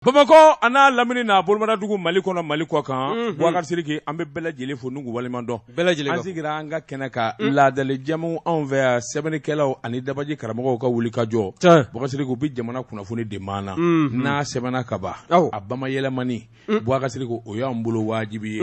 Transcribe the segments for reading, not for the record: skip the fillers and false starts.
Bamakɔ a n'a lamini n'a bolomadadugu Mali kɔnɔ Mali kɔ kan Bubakari Sidiki an bɛ bɛɛ lajɛlen fo n'u k'u waleɲuman dɔn bɛɛ lajɛlen an sigira an ka kɛnɛ kan laadali jamu anw fɛ yan sɛbɛnnikɛlaw ani dabaji karamɔgɔw ka wulikajɔ Bubakari Sidiki u bɛ jamana kunnafoni de maana n'a sɛbɛnna ka ban a bamayɛlɛmani Bubakari Sidiki o y'an bolo wajibi ye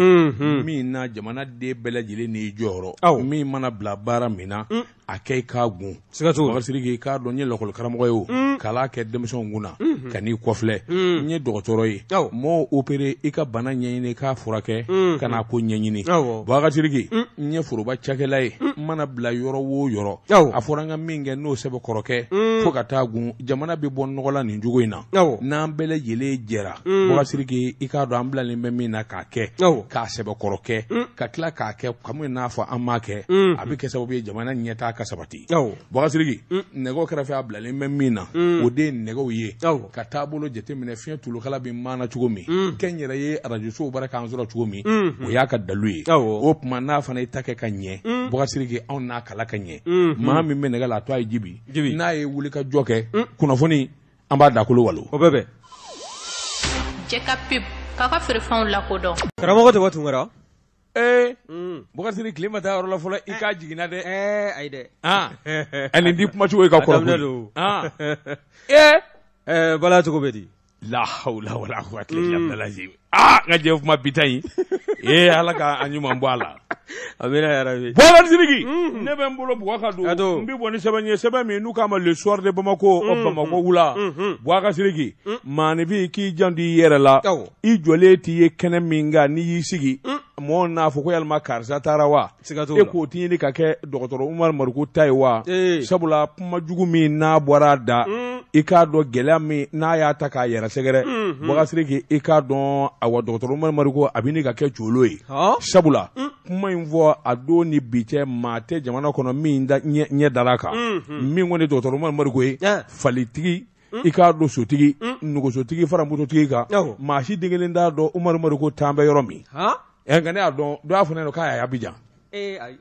min na jamana den bɛɛ lajɛlen n'i jɔyɔrɔ min mana bila baara min na a kɛ i k'a gun siga t'o la Bubakari Sidiki i k'a dɔn n ye lakɔlikaramɔgɔ ye o kalan kɛ denmisɛnw kunna ka n'i kɔfilɛ n ye dɔgɔtɔrɔ ye mɔgɔw opere i ka bana ɲɛɲini i k'a furakɛ ka n'a ko ɲɛɲini Bubakari Sidiki n ye foroba cakɛla ye n mana bila yɔrɔ o yɔrɔ a fɔra n ka min kɛ n'o sɛbɛkɔrɔ kɛ fo ka taa gun jamana bɛ bɔ nɔgɔ la nin cogo in na n'an bɛɛ lajɛlen jɛra Bubakari Sidiki i k'a dɔn an bilalen bɛ min na k'a kɛ k'a sɛbɛkɔrɔ kɛ ka tila k'a kɛ kamu n'a fɔ an m'a kɛ a bɛ kɛ sababu ye jamana ɲɛtaa ka sabati Bubakari Sidiki nɛgɛw kɛrɛfɛ a bilalen bɛ min na o de ye nɛgɛw ye ka taabolo jateminɛ fiɲɛ tulukala bɛ maana cogo min kɛnyɛrɛye arajosow bara k'an sɔrɔ cogo min o y'a ka dalu ye o tuma n'a fana ye ta kɛ ka ɲɛ Bubakari Sidiki anw n'a kala ka ɲɛ maa min bɛ nɛgɛ la a to a ye jibi n'a ye wuli ka jɔ kɛ kunnafoni an b'a dakolo walo o bɛ bɛn Cɛ ka pub k'a ka feerefɛnw lakodɔn karamɔgɔ tɔgɔ Tunkara ee Bubakari Sidiki tile ma taa yɔrɔ la fɔlɔ i k'a jiginna dɛ ɛɛ ayi dɛ ani di kumacogo ye ka kɔrɔ don ee ɛɛ bala cogo bɛ di la hawla wala quwwata illa billah aa n ka jɛ kuma bi ta in ee ala ka an ɲuman bɔ a la amina yarabi Bubakari Sidiki ne bɛ n bolo bugɔ ka don n bɛ bɔ ni sɛbɛn ye sɛbɛn min n'u k'a ma le soir de Bamako o Bamakɔ wula Bubakari Sidiki maaninfin k'i janto i yɛrɛ la i jɔlen t'i ye kɛnɛ min kan n'i y'i sigi mɔgɔw n'a fɔ ko yalima karisa taara wa e k'o tɛ ɲini ka kɛ dɔgɔtɔrɔ Umaru Mariko ta ye wa sabula kuma jugu min n'a bɔra a da i k'a dɔn gɛlɛya min n'a y'a ta k'a yɛrɛ sɛgɛrɛ Bubakari Sidiki i k'a dɔn awa dɔgɔtɔrɔ Umaru Mariko a bɛ ɲini ka kɛ colo ye sabula kuma in fɔ a don ni bi cɛ maa tɛ jamana kɔnɔ min ɲɛ dara a kan min kɔni dɔgɔtɔrɔ Umaru Mariko ye falitigi i k'a dɔn sotigi nɛgɛsotigi fara mototigi kan maa si den kelen t'a dɔn Umaru Mariko taa bɛ yɔrɔ min nka ne y'a dɔn dɔ y'a fɔ ne ɲɛna k'a ye Abijan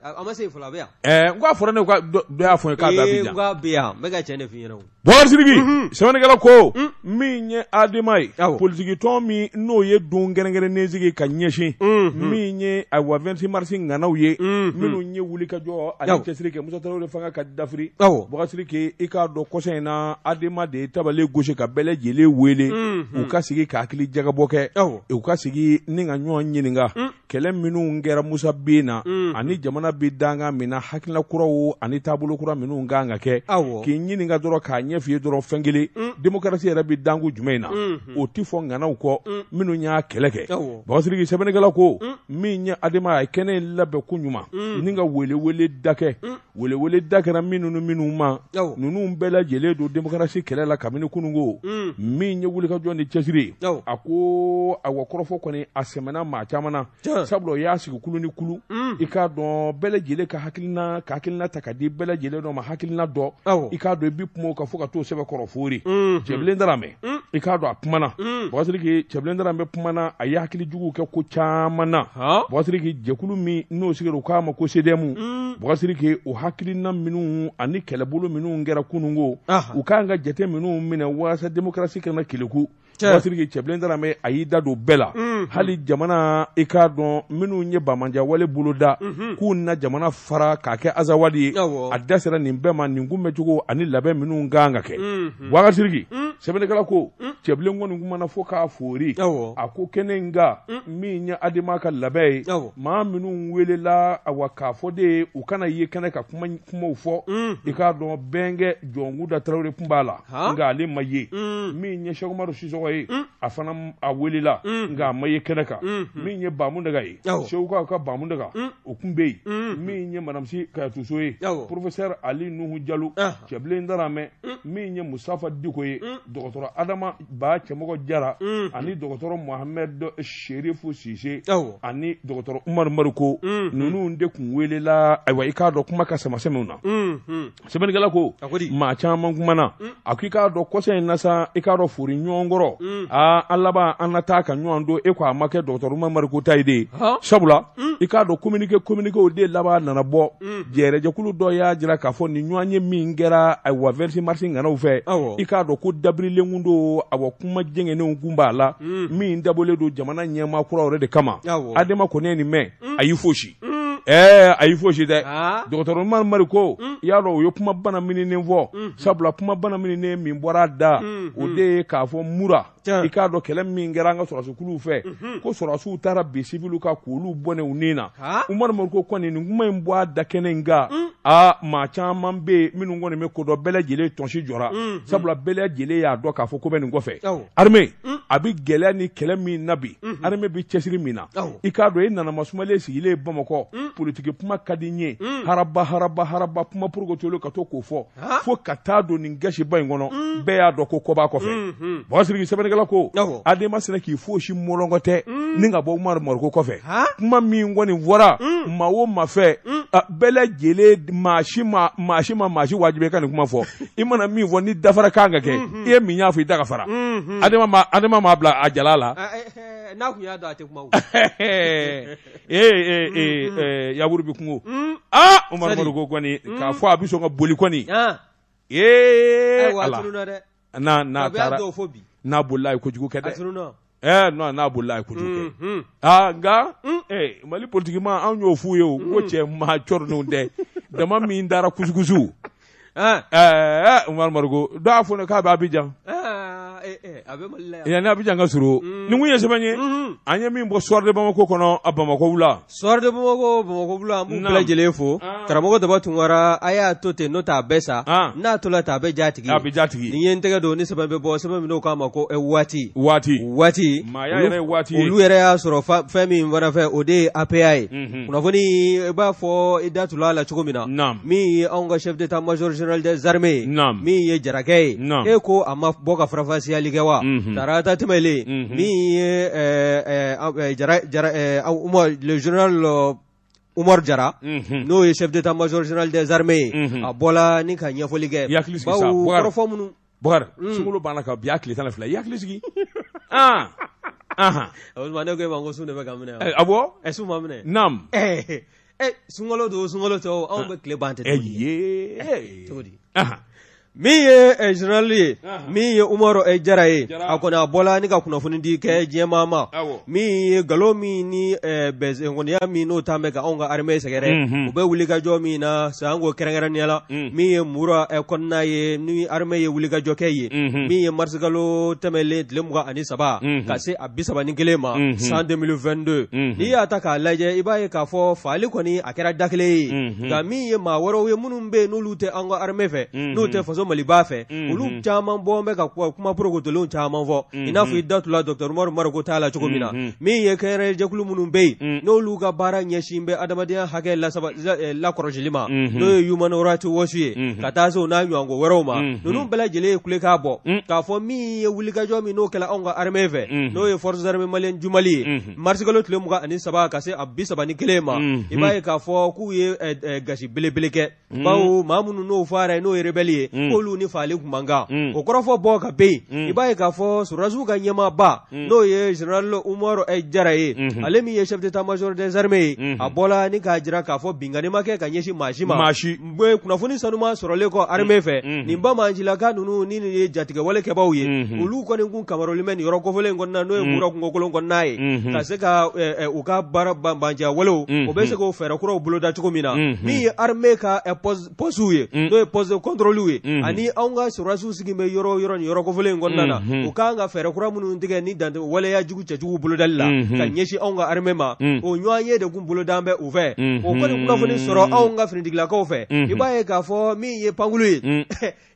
a ma se fɔlɔ a bɛ yan n k'a fɔra ne dɔ y'a fɔ n ye k'a bɛ Abijan k'a bɛ yan n bɛ ka cɛn de f'i ɲɛna o Bubakari Sidiki sɛbɛnnikɛla ko min ye ADEMA ye politiki tɔn min n'o ye don kɛrɛnkɛrɛnnen sigi ka ɲɛsin min ye ayiwa 26 mars ŋanaw ye minnu ye wulikajɔ ani cɛsiri kɛ Musa Tarawele fanga ka dafiri Bubakari Sidiki i k'a dɔn kɔsa in na ADEMA de ye tabale gosi ka bɛɛ lajɛlen wele u ka sigi ka hakili jagabɔ kɛ u ka sigi ni ka ɲɔgɔn ɲininka kɛlɛ minnu kɛra Musa bin na ani jamana bɛ dankan min na hakilina kuraw ani taabolo kura minnu kan ka kɛ k'i ɲininka dɔrɔn k'a ɲɛf'i ye dɔrɔn fɛn kelen démocratie yɛrɛ bɛ danko jumɛn in na o tɛ fɔ ŋanaw kɔ minnu y'a kɛlɛ kɛ Bubakari Sidiki sɛbɛnnikɛla ko min ye ADEMA a ye kɛnɛ in labɛn ko ɲuman ni ka welewele da kɛ welewele da kɛra minnu ni minnu ma ninnu bɛɛ lajɛlen don démocratie kɛlɛ la kabini kununko min ye wulikajɔ ni cɛsiri ye a ko awa kɔrɔfɔ kɔni a sɛmɛna maa caman na sabula o y'a sigi kulu ni kulu i k'a dɔn bɛɛ lajɛlen ka hakilina ka hakilina ta ka di bɛɛ lajɛlen dɔ ma hakilina dɔ i k'a dɔn i bɛ kuma o kan fo ka t'o sɛbɛkɔrɔ foori Cɛbilen Daramɛ i k'a dɔn a kumana Bubakari Sidiki Cɛbilen Daramɛ kumana a ye hakili jugu kɛ ko caman na Bubakari Sidiki jɛkulu min n'o sigira u k'a ma ko CDM Bubakari Sidiki o hakilina minnu ani kɛlɛbolo minnu kɛra kununko u kan ka jate minnu minɛ walasa démocratie kana keleku Bubakari Sidiki Cɛbilen Daramɛ a y'i da don bɛɛ la hali jamana i k'a dɔn minnu ye banbaanciya boloda k'u na jamana fara k'a kɛ azawadi ye a da sera nin bɛɛ ma nin kunbɛncogo ani labɛn minnu kan ka kɛ Bubakari Sidiki sɛbɛnnikɛla ko Cɛbilen kɔni kumana fo k'a foori a ko kɛnɛ in kan min ye ADEMA ka labɛn ye maa minnu welela awa k'a fɔ de ye u kana ye kɛnɛ ka kumaw fɔ i k'a dɔn bɛnkɛ Jɔnkuda Tarawele tun b'a la nka ale ma ye min ye Sɛkumaru Sisɔkɔ ye a fana a welela nka a ma ye kɛnɛ kan min ye Bamudaga ye Segukaw ka Bamudaga o tun bɛ yen min ye madame Si Kayatu So ye professeur Ali Nuhu Jalo Cɛbilen Daramɛ min ye Mustafa Diko ye dɔgɔtɔrɔ Adama Ba Cɛmɔgɔ Jara ani dɔgɔtɔrɔ Mohamed Sherifu Sise ani dɔgɔtɔrɔ Umaru Mariko ninnu de tun welela ayiwa i k'a dɔn kuma ka samasɛmɛw na sɛbɛnnikɛla ko maa caman kumana a ko i k'a dɔn kɔsa in na sa i k'a dɔn fori ɲɔgɔn kɔrɔ fɔ aa an laban an na taa ka ɲɔgɔn don e ko a ma kɛ docteur Umaru Mariko ta ye de ye sabula i k'a dɔn communiqué o de laban nana bɔ jɛrɛjɛkulu dɔ y'a jira k'a fɔ nin ɲɔgɔnye min kɛra ayiwa 26 mars ŋanaw fɛ i k'a dɔn ko dabirilen kun don awa kuma jɛngɛnenw kun b'a la min dabɔlen don jamana ɲɛmaa kura yɛrɛ de kama Adema kɔni ye nin mɛn a y'i fosi ɛɛ a y'i fosi dɛ docteur Umaru Mariko i y'a dɔn u ye kuma bana mininen fɔ sabula kuma bana mininen min bɔra a da o de ye k'a fɔ Mura i k'a dɔn kɛlɛ min kɛra an ka sɔrɔdasikuluw fɛ ko sɔrɔdasiw taara bin siviliw kan k'olu bɔnɛ u ni na Umaru Mariko kɔni nin kuma in bɔ a da kɛnɛ in kan aa maa caman bɛ yen minnu kɔni bɛ ko dɔn bɛɛ lajɛlen tɔnsi jɔra sabula bɛɛ lajɛlen y'a dɔn k'a fɔ ko bɛ nin kɔfɛ armée a bɛ gɛlɛya ni kɛlɛ min na bi armée bɛ cɛsiri min na i k'a dɔn e nana masumalen sigilen Bamakɔ politiki kuma ka di n ye haraba haraba haraba kuma porokotolen ka to k'o fɔ fo ka taa don nin gasiba in kɔnɔ bɛɛ y'a dɔn ko ko b'a kɔfɛ Bɔkari Sidiki sɛbɛnnikɛla ko Adema sinna k'i fosi mɔlɔnkɔ tɛ ni ka bɔ Umaru Mariko kɔfɛ kuma min kɔni fɔra maa o maa fɛ bɛɛ lajɛlen maa si ma maa si ma maa si wajibi ka nin kuma fɔ i mana min fɔ ni dafara kan ka kɛ i ye min y'a fɔ i da ka fara Adema m'a bila a jala la n'a kun y'a dɔn a tɛ kuma ee yaburu bɛ kungo aa Umaru Mariko kɔni k'a fɔ a bɛ sɔn ka boli kɔni ee ala n'a n'a taara n'a bolila a ye kojugu kɛ dɛ ɛɛ non n'a bolila a ye kojugu kɛ aa nka Mali politikima anw y'o f'u ye o ko cɛ maa cɔrinenw tɛ dama min dara kusukusu ɛɛ Umaru Mariko dɔ y'a fɔ ne k'a bɛ Abijan a bɛ Mali la yan yanni Abijan ka surun nin kun ye sɛbɛn ye an ye min bɔ Soir de Bamako kɔnɔ a Bamakɔ wula Soir de Bamako Bamakɔ wula an b'u bɛɛ lajɛlen fo karamɔgɔ Daba Tunkara a y'a to ten n'o tɛ a bɛɛ sa n'a tola ten a bɛ ja tigi a bɛ ja tigi nin ye n tɛgɛ don ni sɛbɛn bɛ bɔ sɛbɛn min n'o k'a ma ko waati waati waati maaya yɛrɛ ye waati ye olu yɛrɛ y'a sɔrɔ fɛn min fana fɛ o de ye APA ye kunnafoni i b'a fɔ i da tula a la cogo min na min ye anw ka chef d'état major général des armées ye min ye jarakɛ ye e ko a ma bɔ ka faranfasiyali kɛ wa tarata tɛmɛlen min ye le général Umaru Jara n'o ye chef d'état major général des armées ye a bɔla ni ka ɲɛfɔli kɛ bawo kɔrɔfɔ minnu Bɔkari sunkalo banna ka bi a tile 12 i hakili sigi aa ne ko e ma ko sun de bɛ ka minɛ awɔ sun ma minɛ naam sunkalo don sunkalo tɛ o anw bɛ tile ban tɛ cogo di min ye général ye min ye Umaru Jara ye a kɔni a bɔla ni ka kunnafoni di kɛ diɲɛmaa ma min ye nkalon min ni bɛnsenkɔniya min n'o tan bɛ ka anw ka armée sɛgɛrɛ u bɛ wulikajɔ min na sanko kɛrɛnkɛrɛnnenya la min ye Mura kɔnɔna ye ni armée ye wulikajɔ kɛ yen min ye marisikalo tɛmɛlen tile 23 ka se a 31 ma san 2022 n'i y'a ta k'a lajɛ i b'a ye k'a fɔ faali kɔni a kɛra da kelen ye nka min ye maa wɛrɛw ye minnu bɛ yen n'olu tɛ an ka armée fɛ n'u tɛ faso Maliba fɛ olu caman bɔ bɛ ka kuma porokotolenw caman fɔ i n'a fɔ i da tula docteur Umaru Mariko ta la cogo min na min ye kɛnyɛrɛjɛkulu minnu bɛ yen n'olu ka baara ɲɛsin bɛ adamadenya hakɛ lakɔlɔsili ma n'o ye Human Rights Watch ye ka taa se o n'a ɲɔgɔnko wɛrɛw ma ninnu bɛɛ lajɛlen ye kulekan bɔ k'a fɔ min ye wulikajɔ min n'o kɛla anw ka armée fɛ n'o ye Forces armées maliennes du Mali ye marisikalo tile 23 ka se a 31 ma i b'a ye k'a fɔ k'u ye gasi belebele kɛ bawo maa minnu n'o fɔra n'o ye rebelle ye k'olu ni faali kun man kan o kɔrɔfɔ bɔ ka bɛ yen i b'a ye k'a fɔ sɔrɔdasiw ka ɲɛmaaba n'o ye général Umaru Jara ye ale min ye chef d'état major des armées ye a bɔla ni k'a jira k'a fɔ binkanni ma kɛ ka ɲɛsin maa si ma kunnafoni sanuma sɔrɔlen kɔ armée fɛ nin banbaancilaka ninnu ni nin ye jatigɛwale kɛbaaw ye olu kɔni kun kamaroli bɛ nin yɔrɔ kofɔlen in kɔnɔna n'o ye Mura kungokolon kɔnɔna ye ka se ka u ka baara banbaanciya walew o bɛ se k'o fɛɛrɛ kuraw boloda cogo min na min ye armée ka postew ye n'o ye poste de contrôle ye ani anw ka sɔrɔdasiw sigi bɛ yɔrɔ o yɔrɔ nin yɔrɔ kofɔlen in kɔnɔna na u ka kan ka fɛɛrɛ kura minnu tigɛ ni dantɛ waleya jugu cɛjugu bolodali la ka ɲɛsin anw ka armée ma o ɲɔgɔn ye de kun bolodan bɛ u fɛ o kɔni kunnafoni sɔrɔ anw ka finitigilakaw fɛ i b'a ye k'a fɔ min ye pankulu ye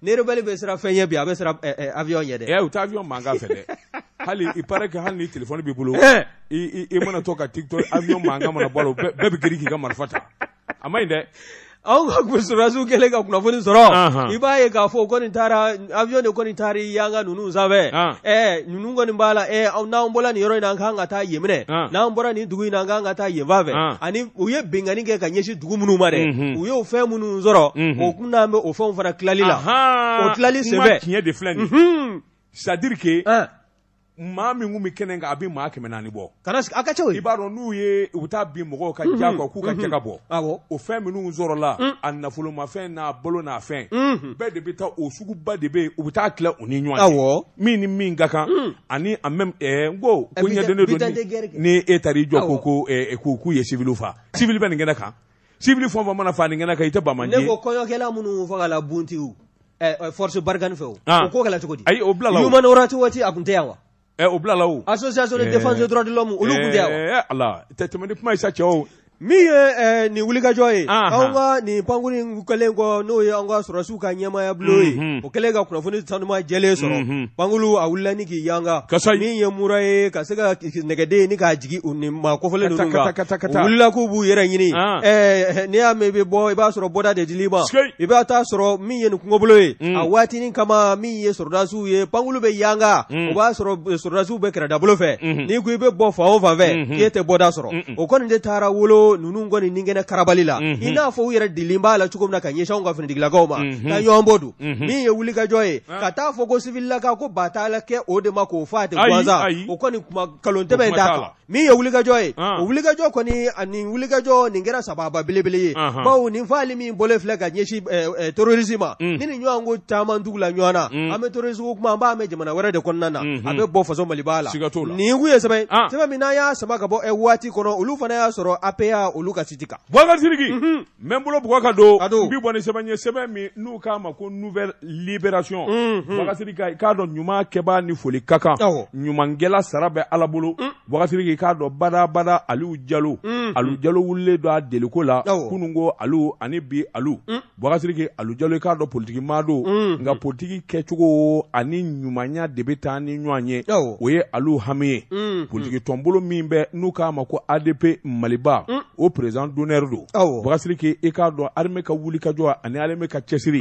ni rebelle bɛ siran fɛn ɲɛ bi a bɛ siran avion ɲɛ dɛ. U tɛ avion mankan fɛ dɛ hali il paraît que hali ni téléphone b'i bolo i mana to ka TikTok avion mankan mana bɔ a la bɛɛ bɛ girin k'i ka marifa ta a ma ɲi dɛ. Anw ka sɔrɔdasiw kɛlen ka kunnafoni sɔrɔ i b'a ye k'a fɔ kɔni taara avion de kɔni taara yanga ninnu sanfɛ ninnu kɔni b'a la n'an bɔra nin yɔrɔ in na an kan ka taa yen minɛ n'an bɔra nin dugu in na an kan ka taa yen fan fɛ ani u ye binkanni kɛ ka ɲɛsin dugu minnu ma dɛ u y'o fɛn minnu sɔrɔ o kun n'an bɛ o fɛnw fana tilali la o tilali senfɛ tiɲɛ de filɛ nin c'est à dire que Maa min tun bɛ kɛnɛ kan, a bɛ maa 400 bɔ. Kana a ka ca o ye. I b'a dɔn n'u ye u bɛ taa bin mɔgɔw kan diyagoya k'u ka jaka bɔ. Awɔ. O fɛn minnu sɔrɔla, a nafolomafɛn n'a balo n'a fɛn. Bɛɛ de bɛ taa o suguba de bɛ yen, u bɛ taa tila u ni ɲɔgɔn cɛ. Awɔ. Min ni min ka kan. Ani en même n ko ko ɲɛdɔnnen don Bulletin de guerre kɛ. Ni e taara i jɔ ko ko k'u ye civil faa. Civil bɛ nin kɛnɛ kan. Civil fɛn o fɛn mana faa nin kɛnɛ kan, i tɛ banbaanci ye. Ne ko kɔɲɔkɛla minnu fagala Buntiw. Force Barkhane fɛ o. O ko kɛla cogo di? Ayi, o bilala o. Human Rights Watch a kun tɛ yan wa? O bilala o. Association de défense des droits de l'homme olu kun tɛ yan wa? Ala, tɛ tɛmɛ ni kuma ye sa cɛ o. Min ye nin wulikajɔ ye, anw ka nin pankuru in kɛlen kɔ, n'o ye anw ka sɔrɔdasiw ka ɲɛmaaya bulon ye, o kɛlen ka kunnafoni sanuma jɛlen sɔrɔ, pankuru a wulila ni k'i yanga, min ye mura ye ka se ka nɛgɛden ni k'a jigin u ni maa kofɔlen ninnu kan, u wulila k'u b'u yɛrɛ ɲini, n'i y'a mɛn i bɛ bɔ, i b'a sɔrɔ bɔda de dil'i ma, i b'a taa sɔrɔ min ye nin kungobolo ye, a waatinin kama min ye sɔrɔdasiw ye, pankuru bɛ yanga, o b'a sɔrɔ sɔrɔdasiw bɛ kɛrɛdabolo fɛ, n'i ko i bɛ bɔ fan o fan fɛ, k'e tɛ bɔda sɔrɔ, o kɔni de taara wolo ninnu kɔni ni kɛnɛ karabali la, i n'a fɔ u yɛrɛ delilen b'a la cogo min na ka ɲɛsin anw ka finitigilakaw ma, ka ɲɔgɔn bɔ dun, min ye wulikajɔ ye, ka taa fɔ ko sivililaka ko ba t'a la kɛ o de ma k'o faa ten gansan, o kɔni kuma nkalon tɛmɛ t'a kan. Min ye wulikajɔ ye, o wulikajɔ kɔni ani wulikajɔ nin kɛra sababa belebele ye, bawo nin faali min bɔlen filɛ ka ɲɛsin terrorisme ma, ni nin ɲɔgɔn ko caman tugula ɲɔgɔn na, an bɛ terrorisme kuma an b'a mɛn jamana wɛrɛ de kɔnɔna na, a bɛ bɔ faso Maliba la. Nin kun ye sɛbɛn sɛbɛn min n'an y'a sama ka bɔ waati kɔnɔ, olu fana y'a sɔrɔ APA olu ka site kan. Boubacar Sidiki, n bɛ n bolo bugɔ ka don, n bi bɔ ni sɛbɛn ye, sɛbɛn min n'u k'a ma ko Nouvelle Libération. Boubacar Sidiki, i k'a dɔn ɲuman kɛbaa ni foli ka kan, ɲumankɛla sara bɛ Ala bolo. Boubacar Sidiki, i k'a dɔn badabada Aliou Diallo, Aliou Diallo wulilen don a deliko la, kunun ko Aliou ani bi Aliou. Boubacar Sidiki, Aliou Diallo, i k'a dɔn politiki maa don, nka politiki kɛcogo ani ɲumanya de bɛ taa ni ɲɔgɔn ye, o ye Aliou hami ye. Politiki tɔnbolo min bɛ n'u k'a ma ko ADP Maliba, o président d'honneur don. Boubacar Sidiki, i k'a dɔn armée ka wulikajɔ ani armée ka cɛsiri,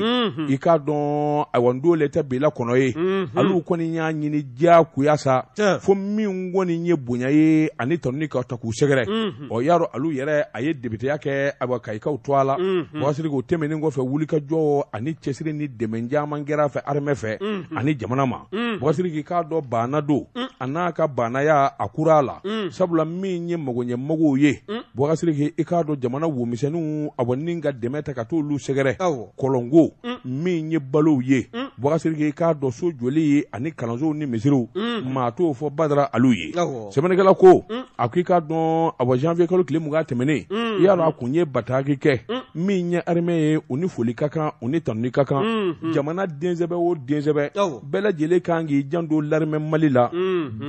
i k'a dɔn ayiwa n don tɛ bila kɔnɔ ye, Aliou kɔni y'a ɲini diyagoya sa, fo min kɔni ye bonya ye ani tanuni ka ta k'u sɛgɛrɛ. Ɔ y'a dɔn Aliou yɛrɛ a ye députéya kɛ ayiwa Kayikaw to a la. Boubacar Sidiki, o tɛmɛnen kɔfɛ wulikajɔ ani cɛsiri ni dɛmɛ caman kɛra a fɛ armée fɛ ani jamana ma. Boubacar Sidiki, k'a dɔn baana don, a n'a ka baanaya a kura a la, sabula min ye magoɲɛmɔgɔw ye, Boubacar Sidiki, i k'a dɔn jamana womisɛnninw awa ni ka dɛmɛ ta ka t'olu sɛgɛrɛ, kɔlɔnko min ye balow ye, Boubacar Sidiki, i k'a dɔn so joli ye ani kalansow ni misiriw, maa t'o fɔ Badara Aliou ye. Sɛbɛnnikɛla ko a ko i k'a dɔn awa janvier kalo tile 20 tɛmɛnen, i y'a dɔn a kun ye bataki kɛ min ye armée ye, u ni foli ka kan, u ni tanuni ka kan. Jamana densɛbɛ o densɛbɛ bɛɛ lajɛlen kan k'i janto l'armée Mali la,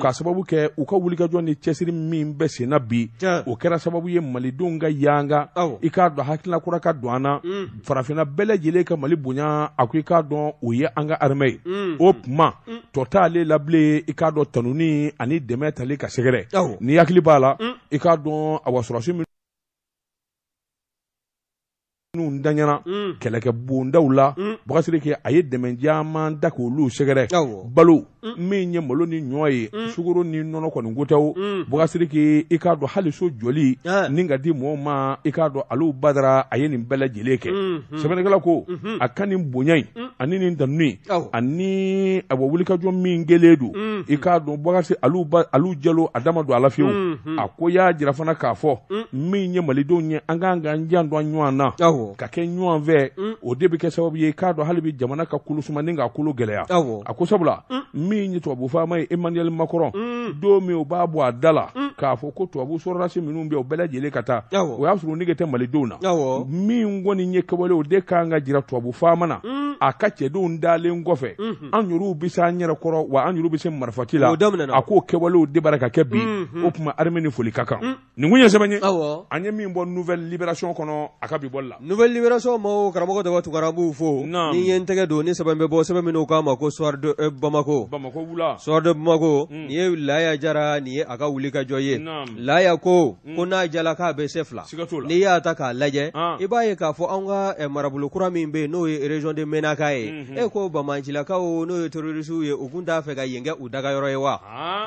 k'a sababu kɛ u ka wulikajɔ ni cɛsiri min bɛ sen na bi, o kɛra sababu ye malidenw ka yanga, i k'a dɔn hakilina kura ka don an na, farafinna bɛɛ lajɛlen ka Mali bonya, a ko i k'a dɔn o ye an ka armée ye. O tuma tɔ t'ale la bilen, i k'a dɔn tanuni ani dɛmɛ tali ka sɛgɛrɛ. Ni hakili b'a la, i k'a dɔn awa sɔrɔdasi minnu daɲana kɛlɛkɛ bondaw la, Boubacar Sidiki, a ye dɛmɛ caman da k'olu sɛgɛrɛ. Balo min ye malo ni ɲɔ ye, sukaro ni nɔnɔ kɔni ko tɛ o. Boubacar Sidiki, i k'a dɔn hali so joli ni ka di mɔgɔw ma, i k'a dɔn Aliou Badara a ye nin bɛɛ lajɛlen kɛ. Sɛbɛnnikɛla ko a ka nin bonya in ani nin tanuni ani awa wulikajɔ min kɛlen don, i k'a dɔn Boubacar Sidiki, Aliou Diallo a da ma don a la fiyewu. A ko y'a jira fana k'a fɔ min ye malidenw ye, an kan k'an janto an ɲɔgɔn na, ka kɛ ɲɔgɔn fɛ, o de bɛ kɛ sababu ye k'a dɔn hali bi jamana ka kolo suma ni k'a kolo gɛlɛya. A ko sabula min ye tubabu faama ye Emmanuel Macron, don min o b'a bɔ a da la k'a fɔ ko tubabu sɔrɔdasi minnu bɛ o bɛɛ lajɛlen ka taa, o y'a sɔrɔ nege tɛ malidenw na. Min kɔni ye kɛwale, o de kan ka jira tubabu faama na, a ka cɛdenw dalen kɔfɛ, an yɛrɛw bɛ se an yɛrɛ kɔrɔ, wa an yɛrɛw bɛ se marifaci la. A k'o kɛwalew de bara ka kɛ bi, o tuma armée ni foli ka kan. Nin kun ye sɛbɛn ye, an ye min bɔ Nouvelle Libération kɔnɔ a ka bi bɔli la. Nouvelle Libération maaw, karamɔgɔ Daba Tunkara, an b'u fo. Ni ye n tɛgɛ don ni sɛbɛn bɛ bɔ, sɛbɛn min k'a ma ko Soir de Bamako. Bamako wula. Soir de Bamako, nin ye Laya Jara, nin ye a ka wuli ka jɔ ye. Laya ko ko n'a jala k'a bɛ se fila. N'i y'a ta k'a lajɛ, i b'a ye k'a fɔ an ka marabolo kura min bɛ yen, n'o ye région de Mena Menaka ye e ko banbaancilakaw n'o ye terroristew ye u kun t'a fɛ ka yen kɛ u dagayɔrɔ ye wa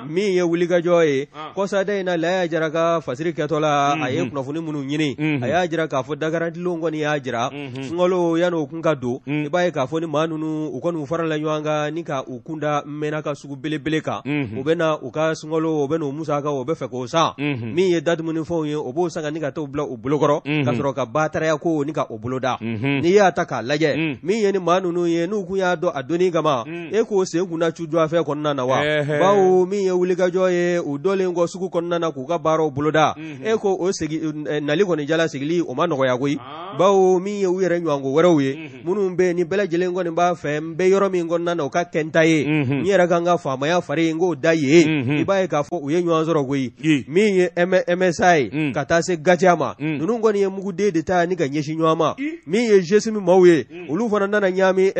min ye wulikajɔ ye kɔsada in na Laya Jara ka fasiri kɛtɔ la a ye kunnafoni minnu ɲini a y'a jira k'a fɔ dagarantilenw kɔni y'a jira sunkalo yanni o kun ka don i b'a ye k'a fɔ ni maa ninnu u kɔni u farala ɲɔgɔn kan ni ka u kun da Menaka sugu belebele kan u bɛ na u ka sunkalo u bɛ n'o musaka u bɛ fɛ k'o san min ye dadumunifɛnw ye o b'o san ka ni ka t'o bila u bolokɔrɔ ka sɔrɔ ka bataraya ko ni ka o boloda n'i y'a ta k'a lajɛ min ye ni maa ninnu ye n'u kun y'a dɔn a donni kama e k'o sen kun na cu affaire kɔnɔna na wa bawo min ye wulikajɔ ye u dɔlen kɔ sugu kɔnɔna na k'u ka baaraw boloda e ko o segin nali kɔni jala sigili o ma nɔgɔya koyi bawo min ye u yɛrɛ ɲɔgɔnko wɛrɛw ye minnu bɛ ni bɛɛ lajɛlen kɔni b'a fɛ n bɛ yɔrɔ min kɔnɔna na o ka kɛ n ta ye n yɛrɛ ka n ka faamaya fari n k'o da yen i b'a ye k'a fɔ u ye ɲɔgɔn sɔrɔ koyi min ye MSA ye ka taa se GATIA ma ninnu kɔni ye muguden de ta ni ka ɲɛsin ɲɔgɔn ma min ye GSIM maaw ye olu fana nana ɲaami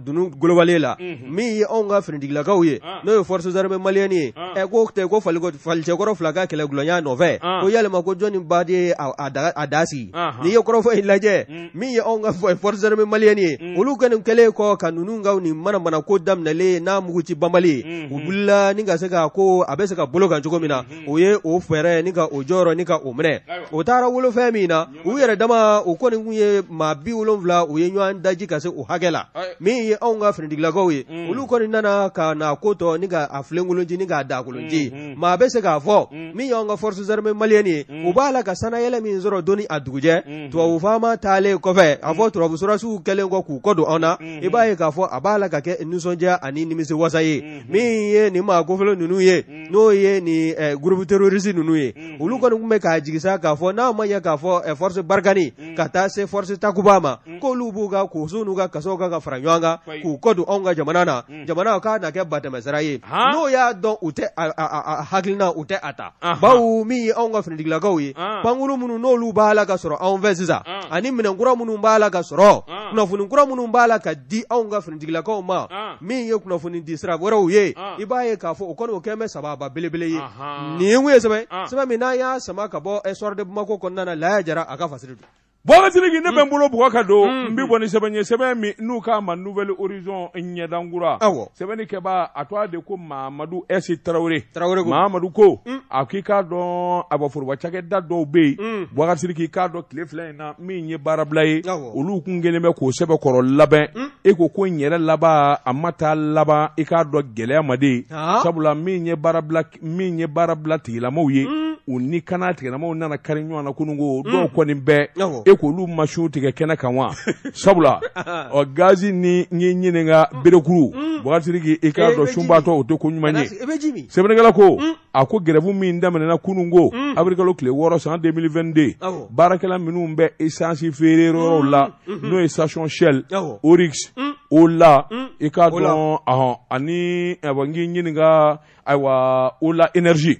dunun golobalen la min ye anw ka finitigilakaw ye n'o ye forces armées maliennes ye ɛ ko tɛ ko falicɛkɔrɔ fila ka kɛlɛgulɔnya nɔfɛ ko yalima ko jɔnni baden ye a da sigi n'i ye kɔrɔfɔ in lajɛ min ye anw ka forces armées maliennes ye olu kɔni kɛlen kɔ ka ninnu ka nin manamana ko daminɛlen n'a muguci banbali ye u wulila ni ka se ka ko a bɛ se ka bolo kan cogo min na u ye o fɛɛrɛ ni ka o jɔyɔrɔ ni ka o minɛ o taara wolo fɛn min na u yɛrɛ dama u kɔni kun ye maa 70 u ye ɲɔgɔn daji ka se o hakɛ la min ye anw ka finitigilakaw ye olu kɔni nana ka na ko tɔ ni ka a filenkolonci ni k'a dakolonci maa bɛ se k'a fɔ min y'anw ka forces armées maliennes ye u b'a la ka sannayɛlɛ min sɔrɔ don ni a dugujɛ tubabu faama taalen kɔfɛ a fɔ tubabu sɔrɔdasiw kɛlen kɔ k'u kɔ don anw na i b'a ye k'a fɔ a b'a la ka kɛ nisɔndiya ani nimisi wasa ye min ye nin maa kofɔlen ninnu ye n'o ye nin groupe terroriste ninnu ye olu kɔni tun bɛ k'a jigi sa k'a fɔ n'a ma ɲɛ k'a fɔ force Barkhane ka taa se force Takuba ma k'olu b'u ka koso n'u ka kasaw kan ka fara ɲɔgɔn kan k'u kɔ don anw ka jamana na jamana k'a na kɛ batɛmɛsira ye n'o y'a dɔn u tɛ a hakilina u tɛ a ta bawo min ye anw ka finitigilakaw ye pankuru minnu n'olu b'a la ka sɔrɔ anw fɛ sisan ani minɛnkura minnu b'a la ka sɔrɔ kunnafoni kura minnu b'a la ka di anw ka finitigilakaw ma min ye kunnafoni di sira wɛrɛw ye i b'a ye k'a fɔ o kɔni o kɛlen bɛ sababa belebele ye nin kun ye sɛbɛn sɛbɛn min n'an y'a sama ka bɔ Soir de Bamako kɔnɔna na Laya Jara a ka fasiri don. Bubakari Sidiki ne bɛ n bolo bugɔ ka don n bɛ bɔ ni sɛbɛn ye sɛbɛn min n'u k'a ma Nouvel Horizon ɲɛdankura sɛbɛnni kɛbaa a tɔgɔ de ko Mamadu S Tarawele Mamadu ko a k'i k'a dɔn a bɔ foroba cakɛda dɔw bɛ yen Bubakari Sidiki k'a dɔn tile fila in na min ye baarabila ye olu kun kɛlen bɛ k'o sɛbɛkɔrɔ labɛn e ko ko n yɛrɛ laban a ma taa laban i k'a dɔn gɛlɛya ma de sabula min ye baarabila tigilamaw ye u ni kana tigilamaw nana kari ɲɔgɔn na kununko dɔw kɔni bɛɛ e k'olu ma su tigɛ kɛnɛ kan wa sabula ɔ gazi ni n y'i ɲininka berekuru Bubakari Sidiki i k'a dɔn sunbaatɔ o tɛ ko ɲuman ye sɛbɛnnikɛla ko a ko gɛrɛfu min daminɛna kununko awirilikalo tile 6 san 2022 baarakɛla minnu bɛ esansi feere yɔrɔw la n'o ye station Shell Oryx Ola i k'a dɔn ani n k'i ɲininka ayiwa Ola Énergie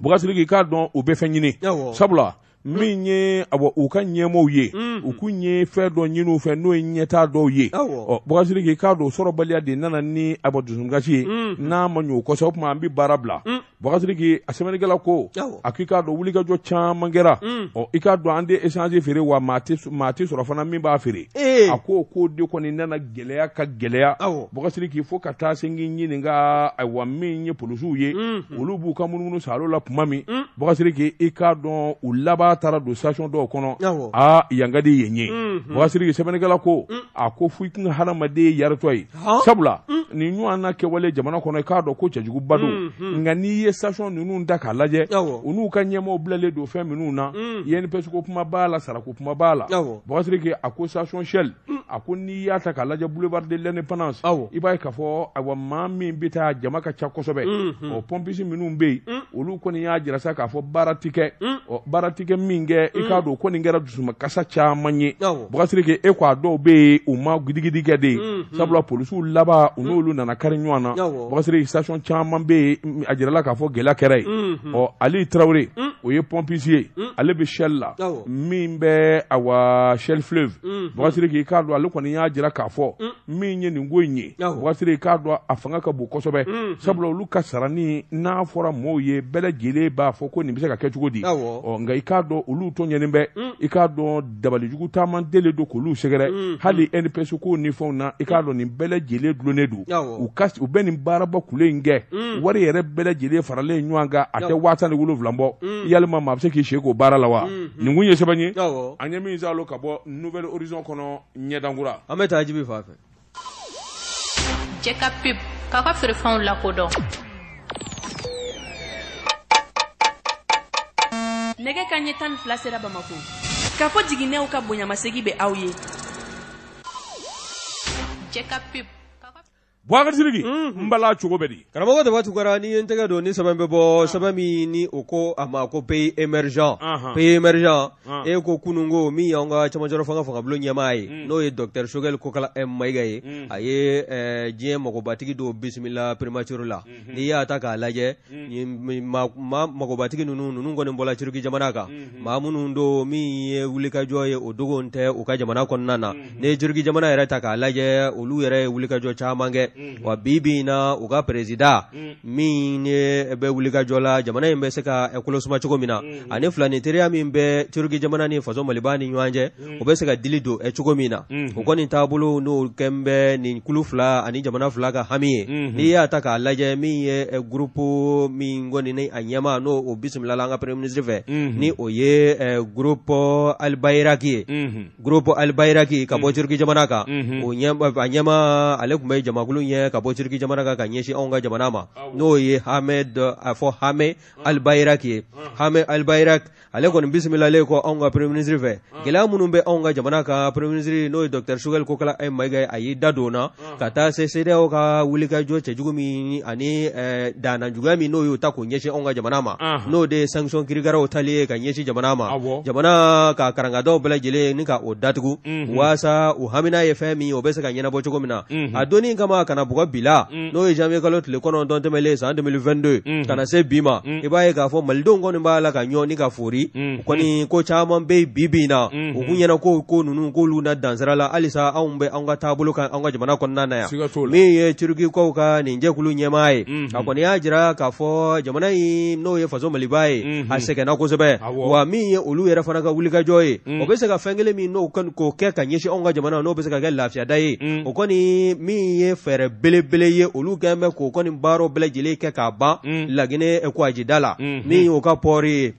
Bubakari Sidiki i k'a dɔn u bɛ fɛn ɲini sabula min ye awa u ka ɲɛmɔgɔw ye u kun ye fɛn dɔ ɲini u fɛ n'o ye ɲɛtaa dɔw ye ɔ Bubakari Sidiki i k'a dɔn sɔrɔbaliya de nana ni awa dusukasi ye n'a ma ɲɛ o kɔsɔn o tuma an bɛ baara bila Bubakari Sidiki a sɛbɛnnikɛla ko a k'i k'a dɔn wulikajɔ caman kɛra ɔ i k'a dɔn an tɛ esansi feere wa maa tɛ sɔrɔ fana min b'a feere a ko ko de kɔni nana gɛlɛya ka gɛlɛya Bubakari Sidiki fo ka taa se n k'i ɲininka ayiwa min ye polisiw ye olu b'u ka munumunu saalo la tuma min Bubakari Sidiki i k'a dɔn u laban taara don station dɔw kɔnɔ aa yan ka di yen ye Bubakari Sidiki sɛbɛnnikɛla ko a ko fo i kun ka hadamaden yaritɔ ye sabula nin ɲɔgɔn na kɛwale jamana kɔnɔ i k'a dɔn ko cɛjuguba don nka n'i ye station ninnu da k'a lajɛ u n'u ka ɲɛmɔgɔw bilalen don fɛn minnu na INPS ko kuma b'a la sarako kuma b'a la Bubakari Sidiki a ko station Shell a ko n'i y'a ta k'a lajɛ boulevard de l'indépendance i b'a ye k'a fɔ ayiwa maa min bɛ taa jama ka ca kosɛbɛ ɔ pompiste minnu bɛ yen olu kɔni y'a jira sa k'a fɔ baara ti kɛ ɔ baara ti kɛ min kɛ i k'a dɔn o kɔni kɛra dusumakasa caman ye Bubakari Sidiki e ko a dɔw bɛ yen u ma gidigidi kɛ de sabula polisiw laban u n'olu nana kari ɲɔgɔn na Bubakari Sidiki station caman bɛ yen a jirala k'a fɔ fɔ gɛlɛya kɛra yen. Ɔ, Ali Tarawele, o ye pompiste ye, ale bɛ Shell la, min bɛ awa Shell Fleuve. Bubakari Sidiki, i k'a dɔn, ale kɔni y'a jira k'a fɔ min ye nin ko in ye, Bubakari Sidiki, i k'a dɔn, a fanga ka bon kosɛbɛ, sabula olu ka sarani n'a fɔra mɔɔw ye, bɛɛ lajɛlen b'a fɔ ko nin bɛ se ka kɛ cogo di. Ɔ, nka i k'a dɔn, olu tɔɲɛnen bɛ, i k'a dɔn, dabalijugu taama deli don k'olu sɛgɛrɛ, hali INPS ko ni fɛnw na. I k'a dɔn, nin bɛɛ lajɛlen dulonnen don. U ka u bɛ nin baaraba kule in kɛ, wari yɛrɛ bɛɛ lajɛlen faralen ɲɔgɔn kan, a tɛ 17,000 bɔ. Yalima maa bɛ se k'i se k'o baara la wa? Nin kun ye sɛbɛn ye an ye min salo ka bɔ Nouvel Horizon kɔnɔ, ɲɛdankura. An bɛ taa Jibi fan fɛ. Cɛ ka pub k'a ka feerefɛnw lakodɔn. Nɛgɛ ka ɲɛ 12 sera Bamako k'a fɔ jiginɛw ka bonyamasegi bɛ aw ye. Cɛ ka pub. Bubakari Sidiki, n bala, cogo bɛ di? Karamɔgɔ Daba Tunkara, n'i ye n tɛgɛ don ni sɛbɛn bɛ bɔ, sɛbɛn min ni o ko a ma ko Pays émergent. Pays émergent, e ko kununko min y'anw ka cɛmancɛrɔ fanga fangabulon ɲɛmaa ye, n'o ye docteur Choguel Kokala Mayiga ye, a ye diɲɛ magobatigi dɔw bisimila primature la. N'i y'a ta k'a lajɛ, maa magobatigi ninnu kɔni bɔla Turki jamana kan, maa minnu don min ye wulikajɔ ye, o dogo tɛ u ka jamana kɔnɔna na. N'i ye Turki jamana yɛrɛ ta k'a lajɛ, olu yɛrɛ ye wulikajɔ caman kɛ. Wa bi bi in na, u ka président min ye bɛ wulikajɔ la jamana in bɛ se ka kolosuma cogo min na, ani filani teriya min bɛ Turki jamana ni faso Maliba ni ɲɔgɔn cɛ, o bɛ se ka dili don cogo min na, o kɔni taabolo n'o kɛn bɛ nin kulu fila ani jamana fila ka hami ye. N'i y'a ta k'a lajɛ, min ye groupe min kɔni ni a ɲɛmaa n'o o bisimilala an ka premier ministre fɛ, ni o ye groupe Albayrak ye, groupe Albayrak ka bɔ Turki jamana kan, o a ɲɛmaa, ale tun bɛ jamakulu ɲɛ ka bɔ Turki jamana kan ka ɲɛsin anw ka jamana ma, n'o ye Ahmed, a fɔ Hame Albayrak ye. Hame Albayrak, ale kɔni bisimilalen kɔ anw ka premier ministre fɛ, gɛlɛya minnu bɛ anw ka jamana kan, premier ministre n'o ye docteur Choguel Kokala Mayiga ye, a y'i da don na ka taa se CEDEAO ka wulikajɔ cɛjugu min ani danna juguya min n'o y'o ta k'o ɲɛsin anw ka jamana ma, n'o de ye sanction kirikaraw tali ye ka ɲɛsin jamana ma, jamana ka karankadaw bɛɛ lajɛlen ni ka o datugu, waasa u hamina ye fɛn min ye, o bɛ se ka ɲɛnabɔ cogo min na. A donni kama ka na bugɔ bi la, n'o ye janvier kalo tile 9 tɛmɛlen san 2022 ka na se bi ma, i b'a ye k'a fɔ malidenw kɔni b'a la ka ɲɔ ni ka fori kɔni. Ko caman bɛ bi bi in na, u kun ɲɛna ko ninnu k'olu na dansira la. Halisa anw bɛ anw ka taabolo kan anw ka jamana kɔnɔna na yan. Min ye Turukikaw ka nin jɛkulu ɲɛmaa ye, a kɔni y'a jira k'a fɔ jamana in, n'o ye faso Maliba ye, a sɛgɛnna kosɛbɛ. Wa min ye olu yɛrɛ fana ka wulikajɔ ye, o bɛ se ka fɛn kelen min n'o k'o kɛ ka ɲɛsin anw ka jamana, n'o bɛ se ka kɛ lafiyada ye, o kɔni min ye fɛɛrɛ belebele ye, olu kɛlen bɛ k'o kɔni baaraw bɛɛ lajɛlen kɛ k'a ban Laginɛ Kɔgɔjida la, min y'o ka port ye.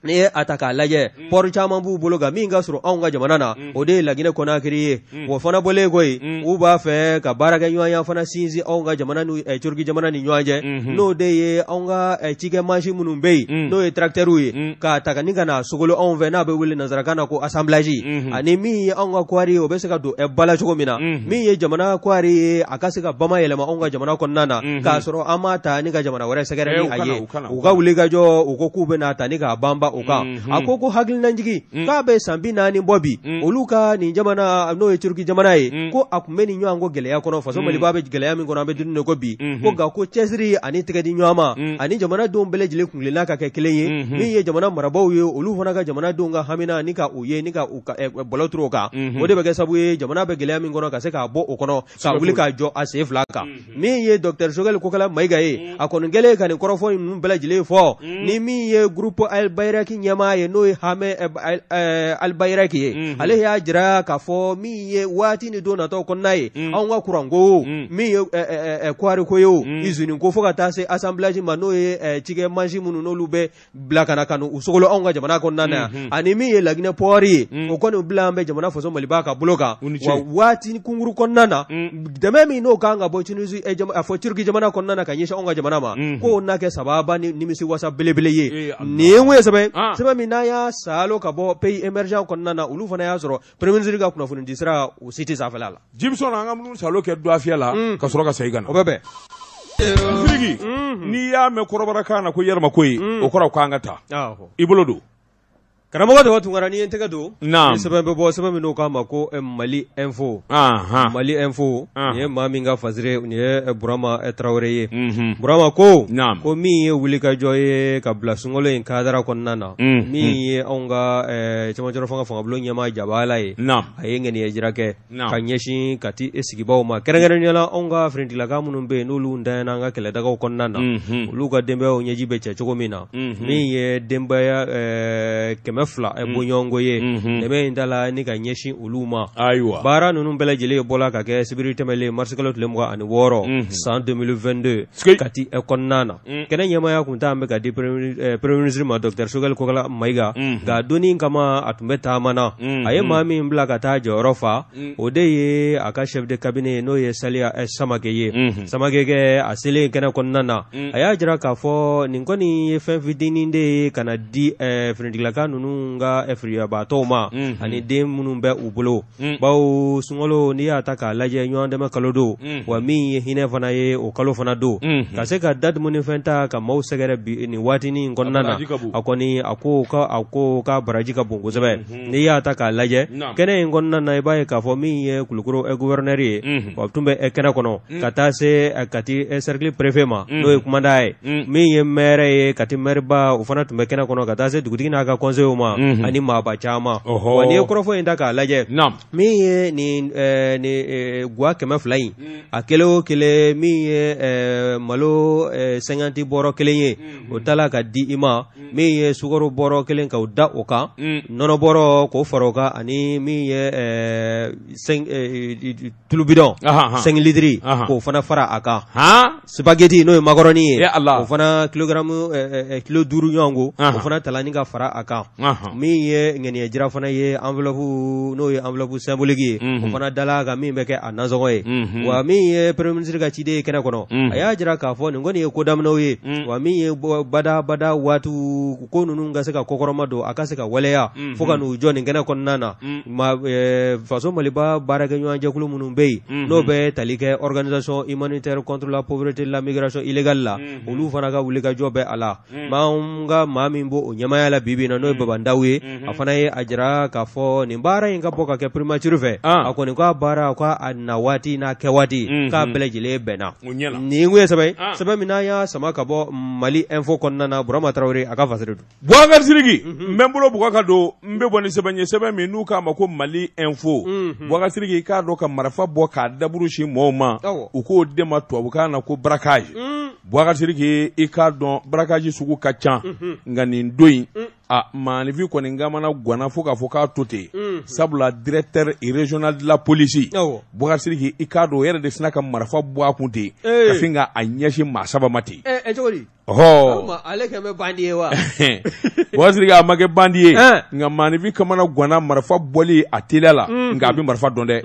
N'i ye a ta k'a lajɛ, port caman b'u bolo nka min ka surun anw ka jamana na, o de ye Laginɛ Kɔnakiri ye. O fana bɔlen kɔ yen, u b'a fɛ ka baarakɛɲɔgɔnya fana sinsin anw ka jamana ni Turki jamana ni ɲɔgɔn cɛ, n'o de ye anw ka cikɛ mansin minnu bɛ yen, n'o ye tracteurs ye, k'a ta ni ka na sogolo anw fɛ, n'a bɛ wele nansarakan na ko assemblage, ani min ye anw ka kɔɔri ye, o bɛ se ka don ba la cogo min na, min ye jamana kɔɔri ye, a ka se ka bama yɛlɛma anw ka jamana kɔnɔna na, k'a sɔrɔ an m'a ta ni ka jamana wɛrɛ sɛgɛrɛ ni a ye. U ka wulikajɔ, u ko k'u bɛna ta ni k'a banba o kan. A ko hakilinajigi k'a bɛ san 40 bɔ bi, olu ka nin jamana, n'o ye Turki jamana ye, ko a tun bɛ nin ɲɔgɔn ko gɛlɛya kɔnɔ, faso Maliba bɛ gɛlɛya min kɔnɔ, an bɛ don min ko bi, ko nka ko cɛsiri ani tɛgɛ di ɲɔgɔn ma ani jamanadenw bɛɛ lajɛlen kuntilenna ka kɛ kelen ye, min ye jamana marabaaw ye, olu fana ka jamanadenw ka hamina ni ka u ye ni ka bɔlɔ turu o kan, o de bɛ kɛ sababu ye jamana bɛ gɛlɛya min kɔnɔ, ka se k'a bɔ o kɔnɔ ka wuli k'a jɔ a sen fila kan. Min ye docteur Choguel Kokala Mayiga ye, a kɔni kɛlen ka nin kɔrɔfɔ ninnu bɛɛ lajɛlen fɔ, ni min ye groupe Albayrak ɲɛmaa ye, n'o ye Hame Albayrak ye, ale y'a jira k'a fɔ min ye waati ni don nataw kɔnɔna ye, anw ka kuranko, min ye kɔɔriko ye, o usine ko, fo ka taa se assemblage ma, n'o ye cikɛ mansin minnu n'olu bɛ bila ka na ka u sogolo anw ka jamana kɔnɔna na yan, ani min ye Laginɛ port ye, o kɔni bila an bɛ jamana faso Maliba ka bolo kan. Wa waati kunkuru kɔnɔna na, dɛmɛ min n'o kan ka bɔ Tunisie, a fɔ Turki jamana kɔnɔna na ka ɲɛsin anw ka jamana ma, k'o na kɛ sababa ni nimisi wasa belebele ye. Nin ye mun ye? Sɛbɛn min n'an y'a salo ka bɔ Pays émergent kɔnɔna na, olu fana y'a sɔrɔ premier ministre ka kunnafoni di sira o site sanfɛla la. Jibisɔn, an ka minnu salo kɛ dɔgɔfiya la ka sɔrɔ ka segin ka na. O bɛ bɛn. Sidiki, n'i y'a mɛn kɔrɔbɔrɔkan na ko yɛrɛma ko ye, o kɔrɔ k'an ka taa i bolo don. Karamɔgɔ Daba Tunkara, n'i ye n tɛgɛ don ni sɛbɛn bɛ bɔ, sɛbɛn min n'o k'a ma ko Mali Info. Mali Info, nin ye maa min ka fasiri, nin ye Burama Tarawele ye. Burama ko ko min ye wulikajɔ ye ka bila sunkalo in kadara kɔnɔna na, min ye anw ka cɛmancɛrɔ fanga fangabulon ɲɛmaa Jabala ye, a ye ŋaniya jira kɛ ka ɲɛsin Kati sigibaaw ma, kɛrɛnkɛrɛnnenya la anw ka finitigilaka minnu bɛ yen n'olu ntanyana an ka kɛlɛdagaw kɔnɔna na, olu ka denbayaw ɲɛji bɛ cɛ cogo min na, min ye denbaya 200 bɔɲɔgɔnko ye, dɛmɛ in tala ni ka ɲɛsin olu ma. Ayiwa, baara ninnu bɛɛ lajɛlen bɔla ka kɛ sibiri tɛmɛlen marisikalo tile 26 san 2022 Kati kɔnɔna na. Kɛnɛ ɲɛmaaya tun t'an bɛ ka di premier ministre ma, docteur Choguel Kokala Mayiga, nka donni kama a tun bɛ taama na. A ye maa min bila ka taa jɔyɔrɔ fa, o de ye a ka chef de cabinet ye, n'o ye Saliya Samakɛ ye. Samakɛ kɛ a selen kɛnɛ kɔnɔna na, a y'a jira k'a fɔ nin kɔni ye fɛn fitinin de ye ka na di finitigilaka ninnu ka firiyabaatɔw ma ani den minnu bɛ u bolo, bawo sunkalo, n'i y'a ta k'a lajɛ, ɲɔgɔn dɛmɛ kalo don, wa min ye hinɛ fana ye, o kalo fana don. Ka se ka da dumunifɛn ta ka maaw sɛgɛrɛ bi nin waatinin kɔnɔna na, a kɔni a ko ka baraji ka bon kosɛbɛ. N'i y'a ta k'a lajɛ kɛnɛ in kɔnɔna na, i b'a ye k'a fɔ min ye Kulukoro gouverneur ye, o tun bɛ kɛnɛ kɔnɔ, ka taa se Kati cercle préfet ma, n'o ye kumanda ye, min ye maire ye, Kati maireba, o fana tun bɛ kɛnɛ kɔnɔ, ka taa se dugutigi n'a ka conseillerw ma ani maaba caman. Wa n'i ye kɔrɔfɔ in ta k'a lajɛ, min ye nin gwa 200 in, a kelen o kelen, min ye malo 50 bɔrɔ kelen ye, o tala ka di i ma, min ye sukaro bɔrɔ kelen k'o da o kan, nɔnɔ bɔrɔ k'o fara o kan, ani min ye tulubidɔn 5 litiri k'o fana fara a kan, spaghetti n'o ye makɔrɔni ye, o fana kilogaramu kilo 5 ɲɔgɔn ko, o fana tala ni ka fara a kan. Min ye ŋaniya jira fana ye, enveloppe, n'o ye enveloppe symbolique ye, o fana dala a kan, min bɛ kɛ a nasɔngɔ ye. Wa min ye premier ministre ka ciden ye kɛnɛ kɔnɔ, a y'a jira k'a fɔ nin kɔni ye ko daminɛw ye, wa min ye badabada waati ko ninnu ka se ka kɔkɔrɔma don, a ka se ka waleya fo ka n'u jɔ nin kɛnɛ kɔnɔna na. Faso Maliba baarakɛɲɔgɔnjɛkulu minnu bɛ yen, n'o bɛ tali kɛ organisation humanitaire contre la pauvreté, la migration illégale la, olu fana ka wulikajɔ bɛ a la. Maa ka maa min b'o ɲɛmaaya la bi bi na, n'o ye Baba Ndaw ye, a fana ye a jira k'a fɔ nin baara in ka bɔ ka kɛ primature fɛ, a kɔni k'a baara k'a na waati n'a kɛ waati k'a bɛɛ lajɛlen bɛnna. Nin kun ye sɛbɛn sɛbɛn min n'an y'a sama ka bɔ Mali Info kɔnɔna na. Burama Tarawele a ka fasiri don. Bubakari Sidiki, n bɛ n bolo bugɔ ka don, n bɛ bɔ ni sɛbɛn ye, sɛbɛn min n'u k'a ma ko Mali Info. Bubakari Sidiki, i k'a dɔn ka marifa bɔ k'a daburu sin mɔgɔw ma, u k'o de ma tubabukan na ko braquage. Bubakari Sidiki, i k'a dɔn braquage sugu ka ca, nka nin don in, a maaninfin kɔni kamana ganna fo k'a fɔ k'a to ten, sabula directeur régional de la police, Bubakari Sidiki, i k'a dɔn o yɛrɛ de sinna ka marifa bɔ a kun ten ka sin ka a ɲɛsin maa saba ma ten. Ɔhɔ, ale kɛ bɛ bandi ye wa? Bubakari Sidiki, a ma kɛ bandi ye, nka maaninfin kamana ganna marifa bɔli a teliya la, nka a bɛ marifa dɔn dɛ.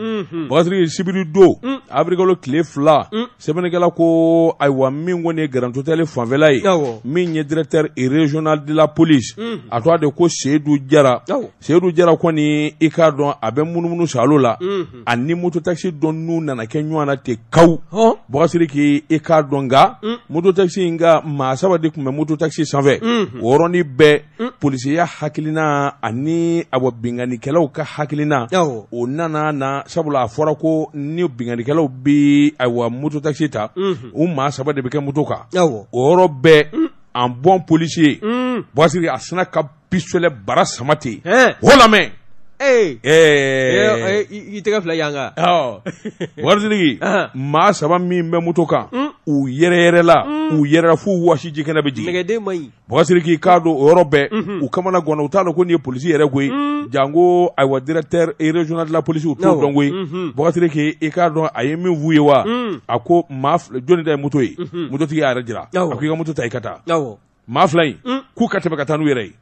Bubakari Sidiki, sibiri don, avril kalo tile 2, sɛbɛnnikɛla ko ayiwa, min kɔni ye Grand Hôtel fanfɛla ye, min ye directeur régional de la police, a tɔgɔ de ko Seyidu Jara. Seyidu Jara kɔni, i k'a dɔn a bɛ munumunu salo la, ani mototaxi dɔ n'u nana kɛ ɲɔgɔn na ten kaw. Bubakari Sidiki, i k'a dɔn nka mototaxi in ka maa saba de tun bɛ mototaxi sanfɛ. O yɔrɔnin bɛɛ, polisiya hakilina ani awa binkannikɛlaw ka hakilina, o nana na, sabula a fɔra ko ni binkannikɛlaw bɛ ayiwa mototaxi ta, u maa saba de bɛ kɛ moto kan. O yɔrɔ bɛɛ, en bon policier, Bubakari Sidiki, a sinna ka pistolet bara sama ten. O lamɛn. I tɛgɛ fila yan. Bubakari Sidiki, maa saba min bɛ moto kan, u yɛrɛ yɛrɛla, u yɛrɛ f'u wɔsi ji kɛnɛ bɛ jigin. Nɛgɛden man ɲi. Bubakari Sidiki, k'a dɔn o yɔrɔ bɛɛ, u kamana ganna, u t'a dɔn ko nin ye polisi yɛrɛ koyi, janko ayiwa directeur régional de la police, u t'o dɔn koyi. Bubakari Sidiki, i k'a dɔn a ye min f'u ye wa, a ko maa jɔnni ta ye moto ye? Mototigi y'a yɛrɛ jira, a ko i ka moto ta, i ka taa. Maa fila in, k'u ka tɛmɛ ka taa n'u yɛrɛ ye,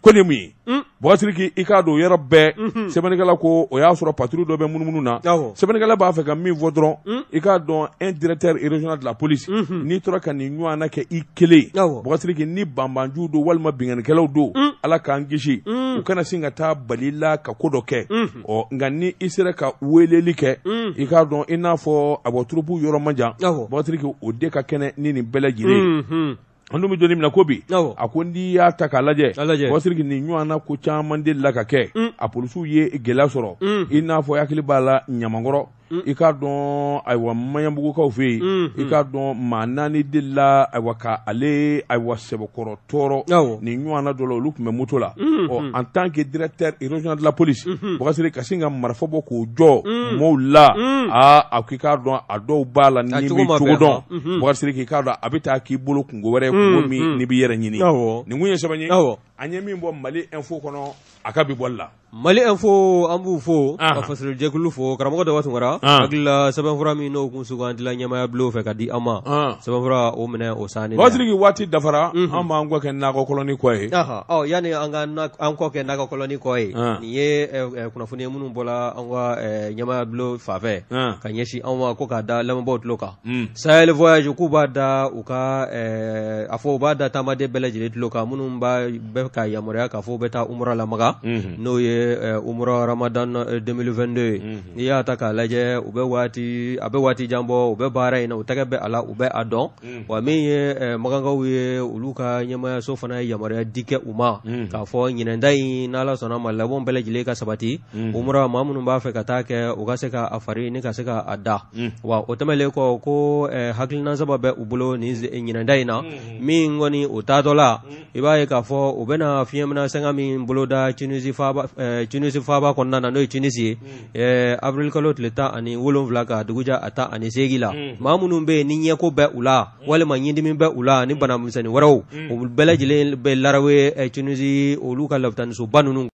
ko nin ye mun ye? Bubakari Sidiki, i k'a dɔn o yɔrɔ bɛɛ, sɛbɛnnikɛla ko o y'a sɔrɔ patrouille dɔ bɛ munumunu na. Sɛbɛnnikɛla b'a fɛ ka min fɔ dɔrɔn, i k'a dɔn un directeur régional de la police, n'i tora ka nin ɲɔgɔnna kɛ i kelen, Bubakari Sidiki, ni banbanjuw don walima binkannikɛlaw don, Ala k'an kisi, u kana sin ka taa bali la ka ko dɔ kɛ. Ɔ nka ni i sera ka weleli kɛ, i k'a dɔn i n'a fɔ a bɔ troupe yɔrɔ man jan, Bubakari Sidiki, o de ka kɛnɛ ni nin bɛɛ lajɛlen ye. An dun bɛ don min na ko bi, a ko n'i y'a ta k'a lajɛ, Bubakari Sidiki, nin ɲɔgɔnna ko caman delila ka kɛ, a polisiw ye gɛlɛya sɔrɔ, i n'a fɔ hakili b'a la Ɲamankɔrɔ, i k'a dɔn ayiwa Maɲanbugukaw fɛ yen, i k'a dɔn maa naani delila ayiwa ka ale ayiwa sɛbɛkɔrɔ tɔɔrɔ nin ɲɔgɔnna dɔ la, olu tun bɛ moto la. Ɔ en tant que directeur régional de la police, Bubakari Sidiki, ka sin ka marifa bɔ k'o jɔ mɔɔw la, aa a k'i k'a dɔn a dɔw b'a la ni m'i cogo dɔn, Bubakari Sidiki, k'i k'a dɔn a bɛ taa k'i bolo kunko wɛrɛ ye, kunko min n'i b'i yɛrɛ ɲini. Nin kun ye sɛbɛn ye an ye min bɔ Mali Info kɔnɔ a ka bi bɔli la. Mali Info, an b'u fo ka fasirijɛkulu fo. Karamɔgɔ Daba Tunkara, hakili la sɛbɛnfura min n'o kun sugandila ɲɛmaaya bulon fɛ ka di an ma, sɛbɛnfura o minɛ o sanni. Bubakari Sidiki, waati dafara, an b'an kɔ kɛ nakɔ kɔlɔni kɔ ye. Ɔ yanni an ka an kɔ kɛ nakɔ kɔlɔni kɔ ye, nin ye kunnafoni ye minnu bɔra an ka ɲɛmaaya bulon fan fɛ ka ɲɛsin anw ma ko k'a da lamɛnbaaw tulo kan. Sahel Voyage k'u b'a da u ka a fɔ u b'a da taamaden bɛɛ lajɛlen tulo kan minnu b'a bɛ ka yamaruya k'a fɔ u bɛ taa umura la Makan, n'o ye umura Ramadan 2022 ye. N'i y'a ta k'a lajɛ, u bɛ waati a bɛ waati jan bɔ u bɛ baara in na, u tɛgɛ bɛ a la, u bɛ a dɔn. Wa min ye makankaw ye, olu ka ɲɛmaayaso fana ye yamaruya di kɛ u ma k'a fɔ ɲinan ta in, n'Ala sɔnna ma, labɛnw bɛɛ lajɛlen ka sabati, umura maa minnu b'a fɛ ka taa kɛ, u ka se ka a fari ni ka se ka a da. Wa o tɛmɛnlen kɔ, ko hakilina saba bɛ u bolo nin ɲinan ta in na, min kɔni o taatɔ la, i b'a ye k'a fɔ u bɛna fiɲɛminɛ sanga min boloda Tunisie faaba kɔnɔna na, n'o ye Tunisie ye, avril kalo tile 17 ka dugujɛ a 18 la. Maa minnu bɛ yen ni ɲɛko bɛ u la walima ɲindimi bɛ u la ni bana misɛnnin wɛrɛw, u bɛɛ lajɛlen bɛ larawe Tunisie olu ka lapitanisoba ninnu.